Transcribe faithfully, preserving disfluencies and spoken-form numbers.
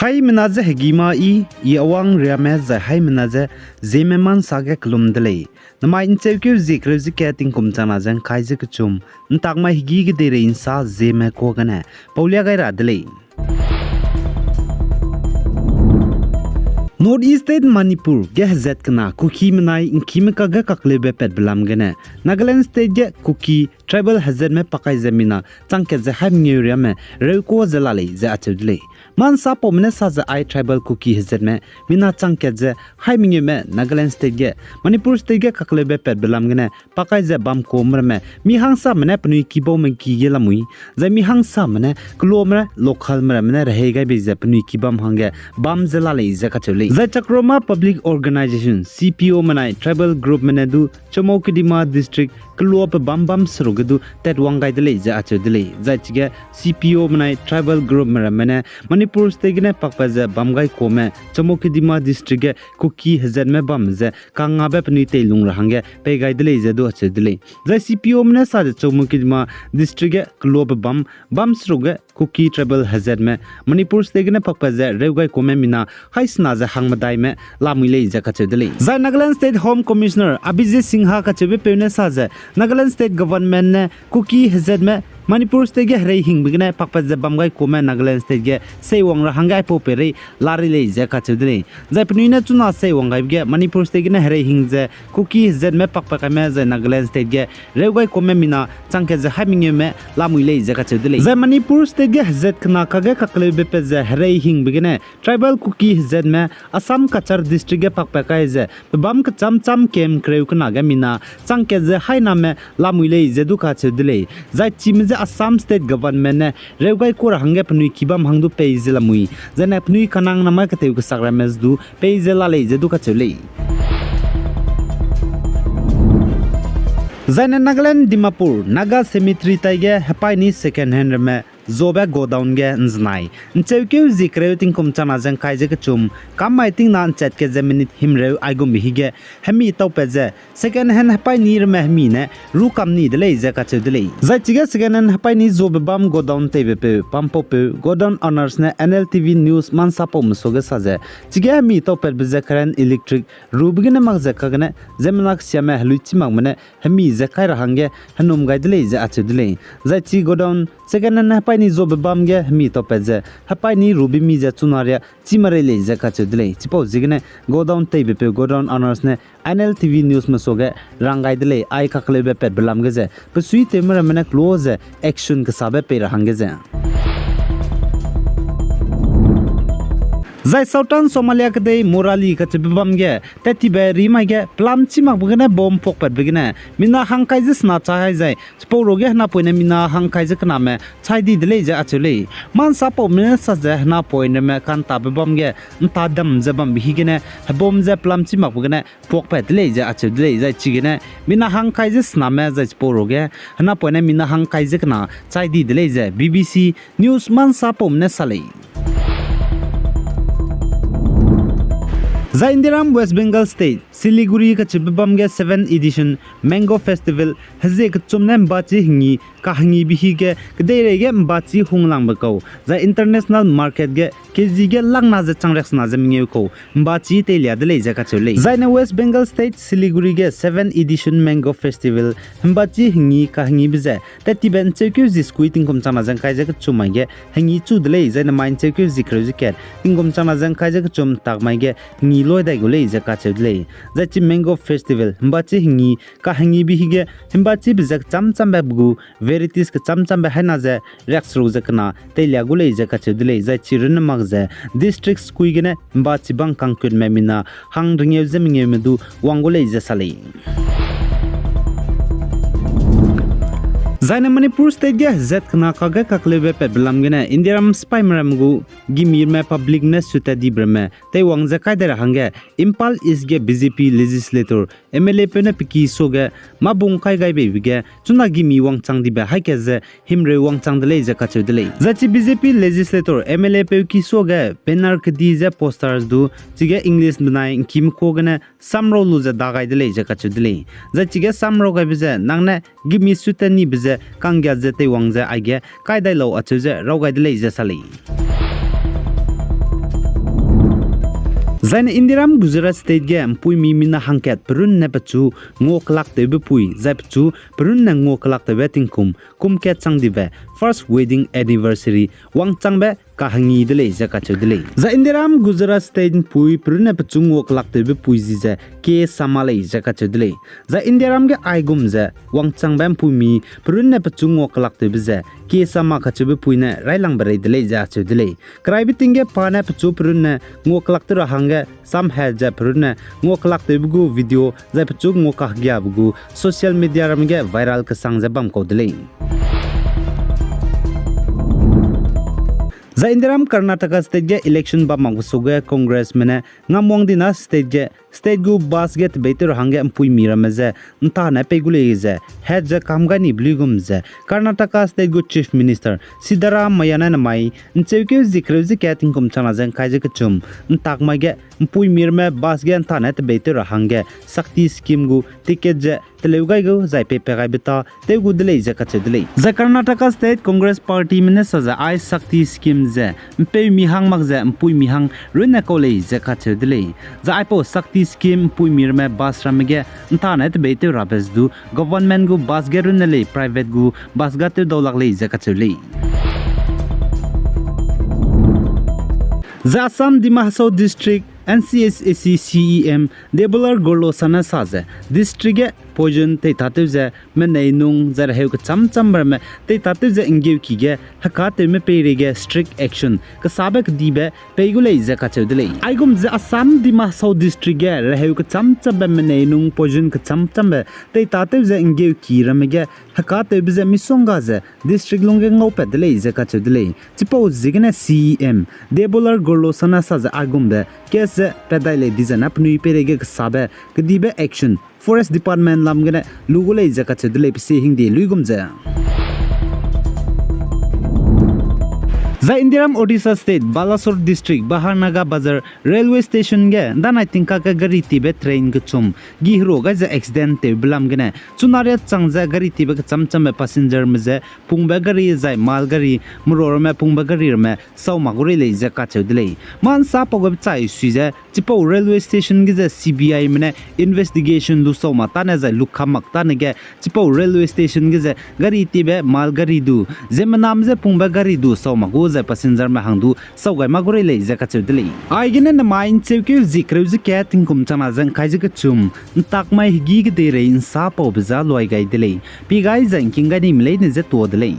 Haimena ze hegî ma i, i awang riame zai haimena ze Zeme ma nsa ge kelum de lei. Namai ’ncheukeu zie kereu ze kat tingkum changna ze ’ngkai ze kechum, ’ntak mai hegî kedeirei ’nsa Zeme kuâ gene paulia gai ra de lei. North East State Manipur ge hezat kena Kuki menai ’ngkime kage kakleube patbe lam gene, Nagaland State ge Kuki tribal hezatme pakai ze mina chang kat ze hai mengeu riame reukuâ ze la lei ze acheu de lei. Ma ’nsapaume ne sa ze ai tribal Kuki hezatme mina chang kat ze hai mengeume Nagaland State ge, Manipur State ge kakleube patbe lam gene pakai ze bam kuâ ramme, mi hangsame ne penui kibaume ki ge lamui, zai mi hangsame ne keloame localme ramme ne rehei gai bei ze penui kibam hangge bam ze la lei ze kacheu lei. Zai Chakroma Public Organisation, C P O menai tribal groupme ne du Chümoukedima District keloabe bam bam seruk ge du tatwang gai de lei ze acheu de lei. Zai chige C P O menai tribal groupme ramme ne Manipur State gene pakpat ze bam gai kuâme Chümoukedima District ge Kuki hezatme bam ze kangngabe penui teilung ra hangge pei gai de lei ze du acheu de lei. Zai C P O me ne sa ze Chümoukedima District ge keloabe bam bam seruk ge Kuki tribal hezatme Manipur State gene pakpat ze reu gai kuâme mina haisena ze hangmedaime lamui lei ze kacheu de lei. Zai Nagaland State Home Commissioner Abhijit Sinha kacheube peu ne sa ze Nagaland State Government ne Kuki hezatme Manipur State ge hereihingbe gene pakpat ze bam gai kuâme Nagaland State ge seiwang ra hangge aipau peirei la rei lei ze kacheu de lei. Zai penui ne chuna seiwang gaibe ge Manipur State gene hereihing ze Kuki hezatme pakpat kaime zai Nagaland State ge reu gai kuâme mina chang kat ze hai mengeume lamui lei ze kacheu de lei. Zai Manipur State ge hezat kena kage kakleube pat ze hereihingbe gene tribal Kuki hezatme Assam Cachar District ge pakpat kai ze pebâm kechâm châm kem kereu kena ge mina chang kat ze hainame lamui lei ze du kacheu de lei. Zai chime je Assam State Government ne reu gai kuâ ra hangge penui kibam hang du pei ze lamui, zaine penui kanang namai ketew kesak ramme ze du pei ze la lei ze du kacheu lei. Zaine Nagaland Dimapur Naga Cemetery tai ge hepaîni second hand ramme zuabe godown ge ’nzenai ’ncheukeu zie kereu tingkum changna ze ’ngkai ze kechum, kam mai tingna ’nchat kat ze minute himreu aigumbe hige hemi taupat ze second hand hepaîni ramme hemi ne ru kam ni de lei ze kacheu de lei. Zai chige second hand hepaîni zuabe bam godown teibe peu pampaupeu godown owners ne N L T V News ma ’nsapaume suage sa ze, chige hemi taupatbe ze current electric rube gene mak ze kagene ziemmena kesiame heluichi makme ne hemi ze kai ra hangge henum gai de lei ze acheu de lei. Zai chi godown second hand hepaîni zuabe bam ge hemi taupat ze hepaîni rube mi ze chuna ria chî marei lei ze kacheu de lei. Chipau ziegene godown teibe peu godown owners ne N L T V News me suage rang gai de lei, ai kakleube patbe lam ge ze pesuitewme ramme ne close ze action kesabe pei ra hangge ze. Zai Southern Somalia kedei Morali kacheube bam ge tattibe rimai ge pelam chî makbe gene bomb puakpatbe gene mina hangkai ze sena chai hai zai chipau ruage henapoine mina hangkai ze kename chai di de lei ze acheu lei. Ma ’nsapaume ne sa ze henapoine ramme kantabe bam ge ’nta dam ze bambe higene hebomb ze pelam chî makbe gene puakpat de lei ze acheu de lei. Zai chigene mina hangkai ze sename zai chipau ruage henapoine mina hangkai ze kena chai di de lei ze B B C News ma ’nsapaume ne sa lei. Zai Indiaram West Bengal State Siliguri kacheube bam ge seven edition Mango Festival hezie kechum ne ’mbachi hengi kahengibe hige kedeireige ’mbachi hunglangbe kau zai international market ge K G ge lakna ze chang riaksena ze mengeu kau ’mbachi teilia de lei ze kacheu lei. Zaine West Bengal State Siliguri ge seven edition Mango Festival ’mbachi hengi kahengibe ze tattibe ’ncheukeu zie sekui tingkum changna ze ’ngkai ze kechum mai ge hengi chu de lei, zaine mai ’ncheukeu zie kereu ze kat tingkum changna ze ’ngkai ze kechum ’ntak mai ge hengi loi dai gu lei ze kacheu de lei. Zai chi Mango Festival ’mbachi hengi kahengibe hige ’mbachibe ze kecham chambe be gu varieties kecham chambe haina ze riakseruk ze kena teilia gu lei ze kacheu de lei. Zai chi runne mak ze district sekui gene ’mbachi bang kangkutme mina hang rengeu ze mengeume du wang gu lei ze sa lei. Zaine Manipur State ge hezat kena kage kakleube patbe lam gene Indiaram sipaime ram gu gimiramme public ne sutadibe ramme teiwang ze kai dai ra hangge Imphal East ge B J P legislator M L A peu ne pe ki suage mâbung kai gai beibe ge chuna gimi wangchang dibe haî ze himreu wangchang de lei ze kacheu de lei. Zai chi B J P legislator M L A peu ki suage banner kedi ze posters du chige English benai ’ngkime kuâ gene samrau lu ze da gai de lei ze kacheu de lei. Zai chige samrau gaibe ze nang ne gimi sutanibe ze kanggiat ze teiwang ze aige kai dai lau acheu ze raw gai de lei ze sa lei. Zaine Indiaram Gujarat State ge mpuimi mina hangkat perunne pechu nguakelaktewbe pui, zai pechu perunne nguakelaktewbe tingkum kum kat chang dibe first wedding anniversary wangchangbe kahangi de lei ze kacheu de lei. Zai Indiaram Gujarat State mpui perunne pechu nguakelaktewbe pui zi ze K Sharma lei ze kacheu de lei. Zai Indiaram ge aigum ze wangchangbe mpuimi perunne pechu nguakelaktewbe ze K Sharma kacheube pui ne railangbe rei de lei ze acheu de lei. Keraibe ting ge pa ne pechu perunne nguakelakteu ra hangge samhat ze perunne nguakelaktewbe gu video zai pechu nguakahegiabe gu social media ramme ge viral kesang ze bam kau de lei. Zai Indiaram Karnataka State ge election bam makbe suge Congressme ne ngamwang dina state ge, state gu bus ge tebeitew ra hangge mpuimi ramme ze ntane pei gu lei ze hat ze kam gai nibe luigum ze Karnataka State gu Chief Minister Siddaramaiah ne namai ncheukeu zie kereu ze kat tingkum changna ze ngkai ze kechum ntak mai ge mpuimi ramme bus ge ntane tebeitew ra hangge Shakti Scheme gu ticket ze teleu gai gu zai peipa gaibe ta tew gu de lei ze kacheu de lei. Zai Karnataka State Congress Partyme ne sa ze ai Shakti Scheme ze mpeumi hang mak ze mpuimi hang runne kau lei ze kacheu de lei. Zai aipau Shakti Scheme mpuimi ramme bus ramme ge ntane tebeitew rabe ze du government gu bus ge runne lei, private gu bus ga tew dau lak lei ze kacheu lei. Zai Assam Dima Hasao District N C H A C C E M Debolal Gorlosa ne sa ze district ge poison teitatew ze menei nung zai reheu kecham cham ramme teitatew ze nggeuki ge hekatewme peireige strict action kesabe kedibe pei gu lei ze kacheu de lei. Aigum ze Assam Dima Hasao District ge reheu kecham chambe menei nung poison kecham chambe teitatew ze nggeuki ramme ge hekatewbe ze misongga ze district lungge ngaupat de lei ze kacheu de lei. Chipau ziegene C E M Debolal Gorlosa ne sa ze aigumbe case ze pat dai lei dizai na penui peireige kesabe kedibe action Forest Department lam gene lu gu lei ze kacheu de lei pe sie hingde luigum ze. Zai Indiaram Odisha State Balasore District Baharnaga Bazar Railway Station ge ndanai tingkak ge gari tibe train kechum gi herua gai ze accident tewbe lam gene chuna riat chang ze gari tibe kecham chambe passengerme ze pungbe gari zai malgari, merua ramme pungbe gari ramme sau mak gu rei lei ze kacheu de lei. Mâ nsa pau gabe chai sui ze chipau railway station ge ze C B Ime ne investigation lu sau mak tane zai lu kam mak tane ge chipau railway station ge ze gari tibe malgari du, ziemmename je pungbe gari du sau mak gu zai passengerme hang du sau gai mak gu rei lei ze kacheu de lei. Aigene namai ncheukeu zie kereu ze kat tingkum changna ze ngkai ze kechum ntak mai hegî kedeirei nsa paube za luai gai de lei. Pi gai zai ngking gai nime leine je tuâ de lei.